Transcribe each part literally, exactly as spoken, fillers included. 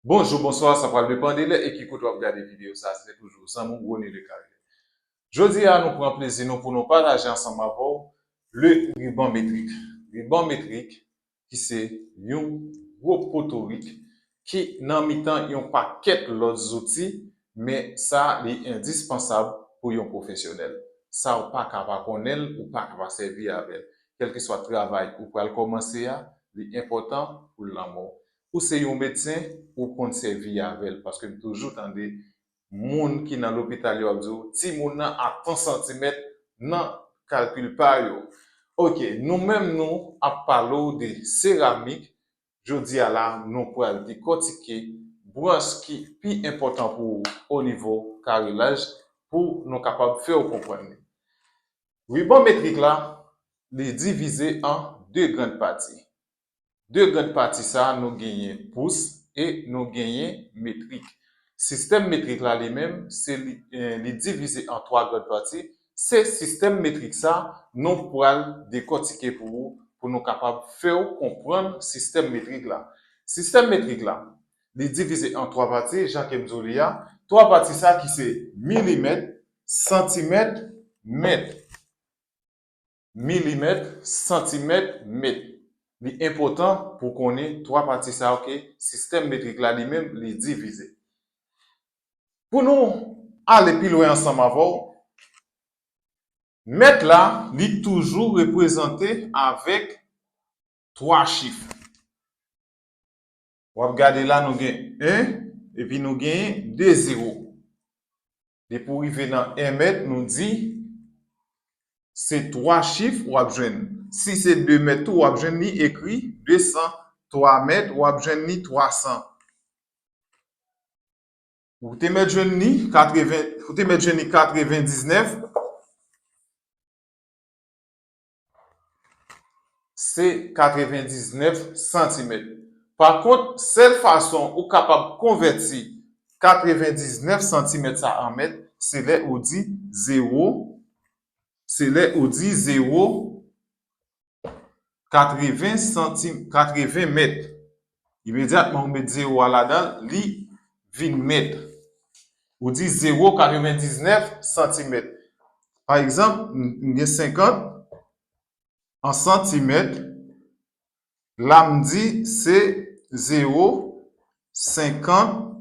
Bonjou, bonswa, sa pral depann de lè e ki kote w ap gade videyo sa, se toujou zanmi w Rony Le Carré. Jodi a, nou pran plezi nou pou nou pataje ansanm avè w le riban metrik. Riban metrik ki se yon gwo potorik ki nan mitan yon pakèt lòt zouti, men sa li endispansab pou yon pwofesyonèl. Sa w pa ka pa konnen l, ou pa ka pa sèvi avè l. Kèlkeswa travay ou pral kòmanse a, li enpòtan pou l nan men w. Ou se yon medsen, ou konn sèvi avè l, paske m toujou tande moun ki nan lopital yo ap di w, timoun nan a tan santimèt nan kalkil pa yo. Oke, nou menm nou ap pale w de seramik. Jodi a la, nou pral dekòtike branch ki pi enpòtan pou ou o nivo karelaj pou nou kapab fè w konprann li. Riban metrik la, li divize an de grann pati. De grann pati sa, nou genyen pous e nou genyen metrik. Sistèm metrik la li menm, se li, eh, li divize an twa grann pati. Se sistèm metrik sa, nou pral dekòtike pou ou, pou nou kapab fè w konprann sistèm metrik la. Sistèm metrik la, li divize an twa pati, jan ke m di w li a. Twa pati sa ki se milimèt, santimèt, mèt. Milimèt, santimèt, mèt. Li enpòtan pou konnen twa pati sa yo ke sistèm metrik la li menm li divize. Pou nou ale pi lwen ansanm avè w, mèt la, li toujou reprezante avèk twa chif. W ap gade la, nou gen en, epi nou gen de zewo. Depi w rive nan en mèt, nou di se twa chif w ap jwenn. Si se de mèt tou, w ap jwenn li ekri de san. Twa mèt, w ap jwenn li twa san. Ou te mèt jwenn li katreven, ou te mèt jwenn li katrevendiznèf, se katrevendiznèf santimèt. Pa kont, sèl fason ou kapab konvèti katrevendiznèf santimèt sa an mèt, se lè ou di zewo, se lè ou di zewo, katreven santim, katreven mèt. Imedyatman ou met zewo a ladan l, li vin mèt. Ou di zewo katrevendiznèf santimèt. Pa egzanp, m, m gen senkant an santimèt. La m di se zewo senkant,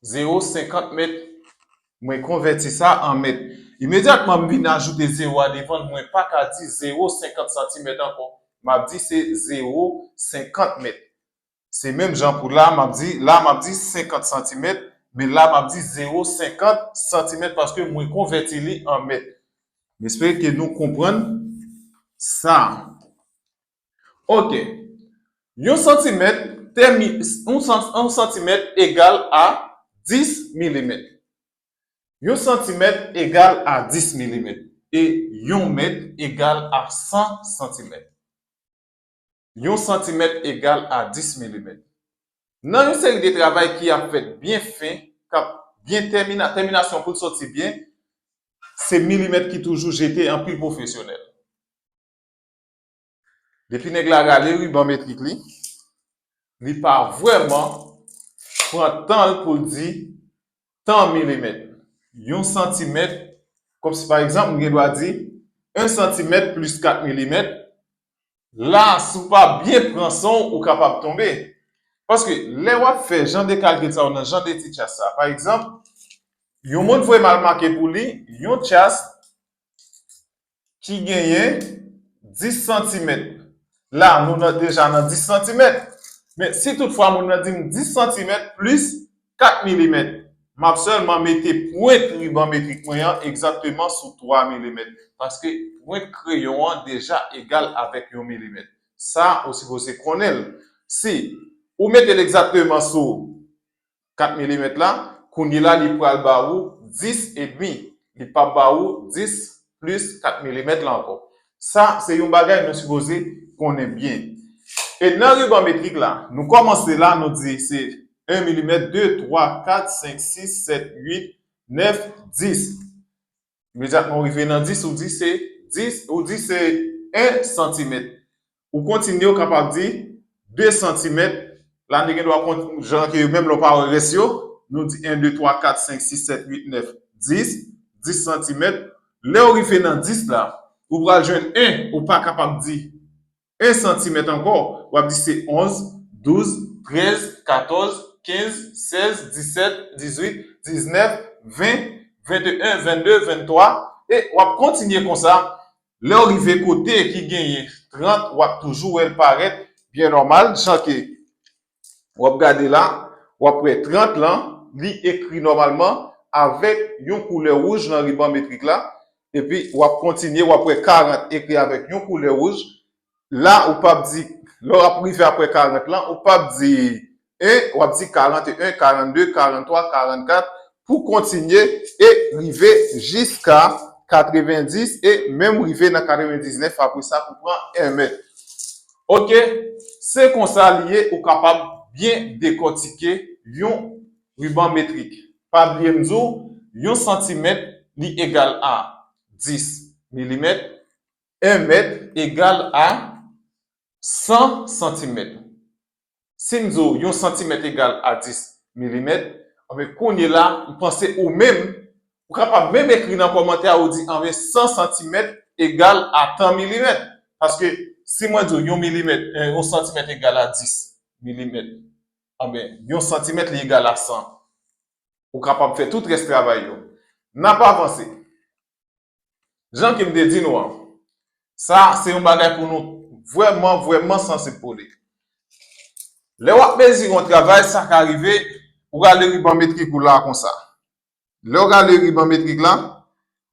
zewo senkant mèt. Mwen konvèti sa an mèt. Imedyatman m vin ajoute zewo a devan l, mwen pa ka di zewo senkant santimèt ankò. M ap di se zewo senkant mèt. Se menm jan pou la, m ap di, la m ap di senkant santimèt, men la m ap di zewo senkant santimèt paske mwen konvèti li an mèt. M espere ke nou konprann sa. Oke. Yon santimèt, tèmi, yon san, yon santimèt egal a dis milimèt. Yon santimèt egal a dis milimèt. E yon mèt egal a san santimèt. Yon santimèt egal a dis milimèt. Nan yon seri de travay ki ap fèt byen fen, k ap byen tèmina, tèminasyon pou l soti byen, se milimèt ki toujou jete anpil pwofesyonèl. Depi nèg la rale riban metrik li, li pa vrèman pran tan l pou l di tan milimèt. Yon santimèt, kòmsi pa egzanp, m gen dwa di en santimèt plis kat milimèt. La, si w pa byen pran san w, ou kapab tonbe. Paske lè w ap fè jan de kalkil sa yo nan jan de ti tchas sa, pa egzanp, yon moun voye m al make pou li yon tchas ki genyen dis santimèt. La, nou nan, deja nan dis santimèt. Men si toutfwa moun nan di m dis santimèt plis kat milimèt, m ap sèlman mete pwent riban metrik mwen an egzakteman sou twa milimèt. Paske pwent kreyon an deja egal avèk yon milimèt. Sa, ou sipoze konnen l. Si ou mete l egzakteman sou kat milimèt la, kounye la, li pral ba ou dis edmi. Li p ap ba ou dis plis kat milimèt la ankò. Sa, se yon bagay nou sipoze konnen byen. E nan riban metrik la, nou kòmanse la, nou di se en milimèt, de, twa, kat, senk, sis, sèt, uit, nèf, dis. Imedyatman ou rive nan dis, ou di se dis, ou di se en santimèt. Ou kontinye, ou kapab di de santimèt, La, nou gen dwa kont jan ke yo menm lè w pa wè rès yo. Nou di en, de, twa, kat, senk, sis, sèt, uit, nèf, dis, dis santimèt. Lè w rive nan dis la, ou pral jwenn en, ou pa kapab di en santimèt ankò. W ap di se onz, douz, trèz, katòz, kenz, sèz, disèt, dizuit, diznèf, ven, venteyen, vennde, venntwa, e w ap kontinye konsa. Lè w rive kote ki genyen trant, w ap toujou wè l parèt byen nòmal, jan ke w ap gade la, w ap wè trant lan, li ekri nòmalman avèk yon koulè wouj nan riban metrik la, epi w ap kontinye, w ap wè karant ekri avèk yon koulè wouj. La, ou p ap di, lè w ap rive apre karant lan, ou p ap di en, w ap di karanteyen, karannde, karanntwa, karannkat, pou kontinye e rive jiska katrevendis e menm rive nan katrevendiznèf apre sa pou pran en mèt. Oke, se konsa li ye, ou kapab byen dekòtike yon riban metrik. Pa bliye m di w, yon santimèt li egal a dis milimèt, en mèt egal a san santimèt. Si m di w yon santimèt egal a dis milimèt, anben kounye la, m panse ou menm, ou kapab menm ekri nan kòmantè a, ou di, anben san santimèt egal a tan milimèt. Paske si mwen di w yon milimèt, eh, yon santimèt egal a dis milimèt, anben yon santimèt li egal a san. Ou kapab fè tout rès travay yo. N ap avanse. Jan ke m te di nou an, sa se yon bagay pou nou vrèman, vrèman sansib pou li. Lè w ap mezire yon travay, sa ka rive, ou rale riban metrik ou la konsa. Lè w rale riban metrik la,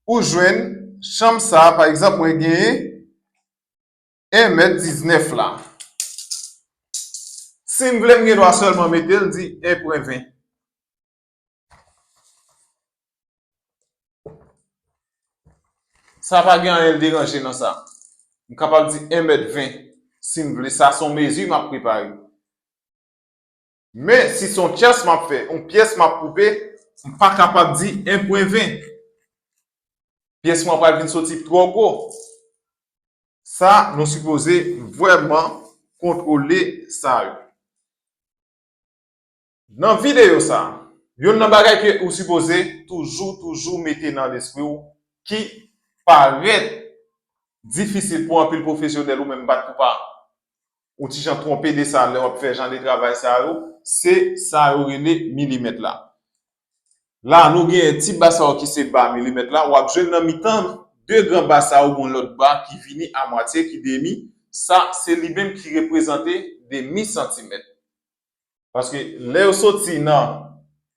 ou jwenn chanm sa, pa egzanp, mwen genyen en mèt diznèf la. Si m vle, m gen dwa sèlman mete l, di en pwen ven. Sa pa gen anyen l deranje nan sa. M kapab di en mèt ven, si m vle. Sa se yon mezi m ap prepare. Men, si se yon tyès m ap fè, yon pyès m ap koupe, m pa kapab di en pwen ven. Pyès mwen pral vin soti twò gwo. Sa, nou sipoze vrèman kontwole sa yo. Nan videyo sa, youn nan bagay ke ou sipoze toujou, toujou mete nan lespri w ki parèt difisil pou anpil pwofesyonèl ou menm bat pou pa ou ti jan twonpe de sa lè w ap fè jan de travay sa yo, se sa yo rele milimèt la. La, nou genyen ti ba sa yo ki se ba milimèt la, w ap jwenn nan mitan de gran ba sa yo, gen yon lòt ba ki vini a mwatye, ki demi, sa se li menm ki reprezante demi santimèt. Paske lè yo soti nan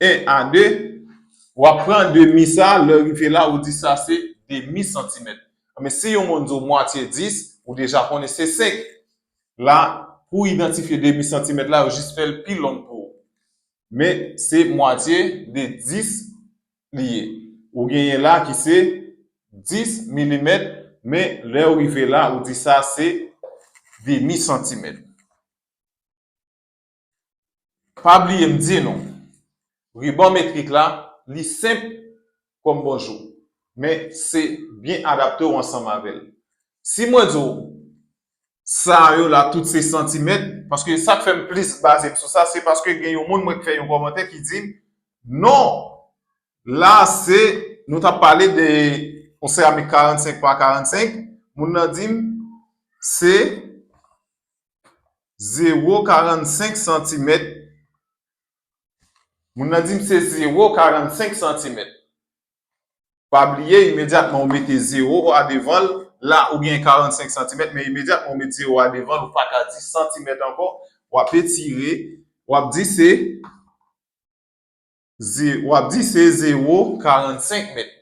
en a de, w ap pran demi sa, lè w rive la, ou di sa se demi santimèt. Men si yon moun di w mwatye dis, ou deja konnen se senk. La, pou idantifye demi santimèt la, yo jis fè l pi long pou ou. Men se mwatye de dis li ye. Ou genyen la ki se dis milimèt, men lè w rive la, ou di sa se demi santimèt. Pa bliye m di nou, riban metrik la, li senp kòm bonjou, men se byen adapte w ansanm avè l. Si mwen di w, sa yo la, tout se santimèt, paske sa k fè m plis baze m sou sa, se paske gen yon moun mwen k fè yon kòmantè ki di m, non, la se, nou t ap pale de yon seramik karannsenk pa karannsenk, moun nan di m, se zewo karannsenk santimèt. Moun nan di m se zewo karannsenk santimèt. Pa bliye, imedyatman ou mete zewo a devan l, la ou gen karannsenk santimèt, men imedyatman ou met zewo a devan l, ou pa ka di santimèt ankò, w ap etire, w ap di se ze-, w ap di se zewo karannsenk mèt.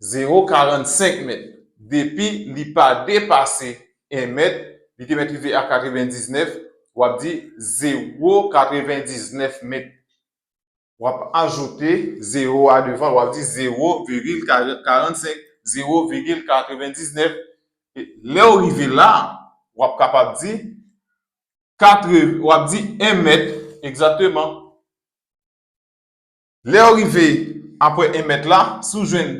Zewo karannsenk mèt. Depi li pa depase en mèt, li te mèt rive a katrevendiznèf, w ap di zewo katrevendiznèf mèt. W ap ajoute zewo a devan, w ap di zewo vigil karannsenk, zewo vigil katrevendiznèf. E lè w rive la, w ap kapab di katre-, w ap di en mèt egzakteman. Lè w rive apre en mèt la, si w jwenn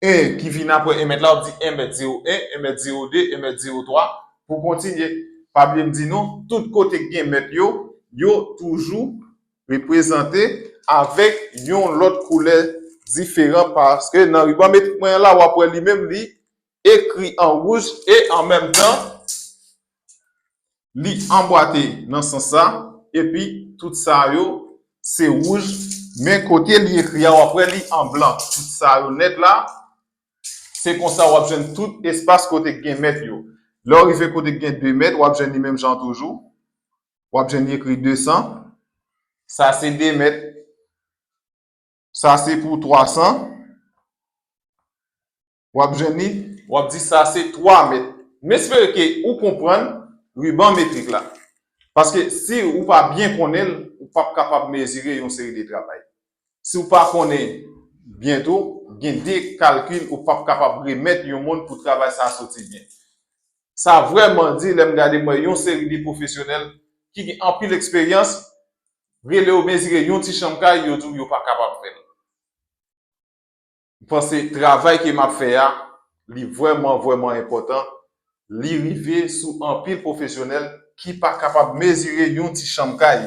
en ki vin apre en mèt la, w ap di en mèt zewo en, en mèt zewo de, en mèt zewo twa, pou kontinye. Pa bliye m di nou, tout kote k gen mèt yo, yo toujou reprezante avèk yon lòt koulè diferan, paske nan riban metrik mwen an la, w ap wè li menm li ekri an wouj e an menm tan, li anbwate nan sans sa, epi tout sa yo se wouj, men kote li ekri a, w ap wè li an blan. Tout sa yo nèt la, se konsa w ap jwenn tout espas kote k gen mèt yo. Lè w rive kote k gen de mèt, w ap jwenn li menm jan toujou. W ap jwenn li ekri de san. Sa se de mèt. Sa se pou twa san. W ap jwenn li, w ap di sa se twa mèt. M espere ke ou konprann riban metrik la. Paske si ou pa byen konnen l, ou p ap kapab mezire yon seri de travay. Si ou pa konnen byen tou, gen de kalkil ou p ap kapab remèt yon moun pou travay sa a soti byen. Sa vrèman di, lè m gade, m wè yon seri de pwofesyonèl ki gen anpil eksperyans, rele yo mezire yon ti chanm kay, yo di w yo pa kapab fè l. M panse travay ke m ap fè a, li vrèman, vrèman enpòtan. Li rive sou anpil pwofesyonèl ki pa kapab mezire yon ti chanm kay.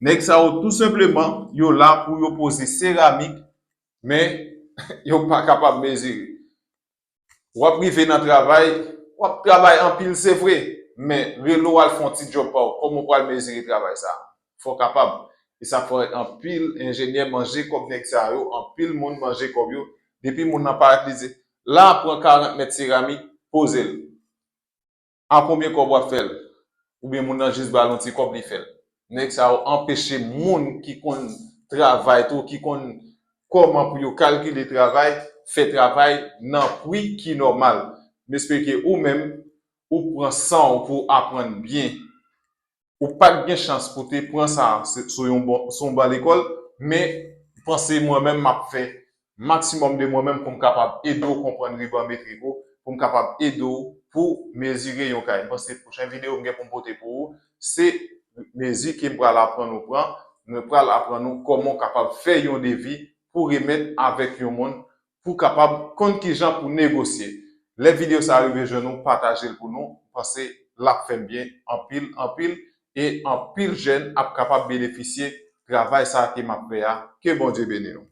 Nèg sa yo, tou senpleman, yo la pou yo poze seramik, men yo pa kapab mezire. W ap rive nan travay, w ap travay anpil, se vre, men rele w al fè yon ti djòb pa w, kòman w pral mezire travay sa a? Fò w kapab. E sa fè anpil enjenyè manje kòb nèg sa yo, anpil moun manje kòb yo. Depi moun nan parèt, li di, "La, pran karant mèt seramik, poze l." A konbyen kòb w ap fè l? Oubyen moun nan jis ba l yon ti kòb, li fè l. Nèg sa yo anpeche moun ki konn travay tou, ki konn kòman pou yo kalkile travay, fè travay nan pri ki nòmal. M espere ke ou menm, ou pran san w pou w aprann byen. Ou pa t gen chans pou te pran sa se- sou yon bon, sou yon ban lekòl, men panse mwen menm m ap fè maksimòm de mwen menm pou m kapab ede w konprann riban metrik ou, pou m kapab ede w pou mezire yon kay. M panse pwochen videyo m gen pou m pote pou ou, se mezi ke m pral aprann ou pran, mwen pral aprann ou kòman w kapab fè yon devi pou remèt avèk yon moun, pou kapab konn kijan pou negosye. Lè videyo sa a rive jwenn ou, pataje l pou nou, m panse l ap fè m byen anpil, anpil, e anpil jèn ap kapab benefisye travay sa a ke m ap fè a. Ke Bondye beni nou.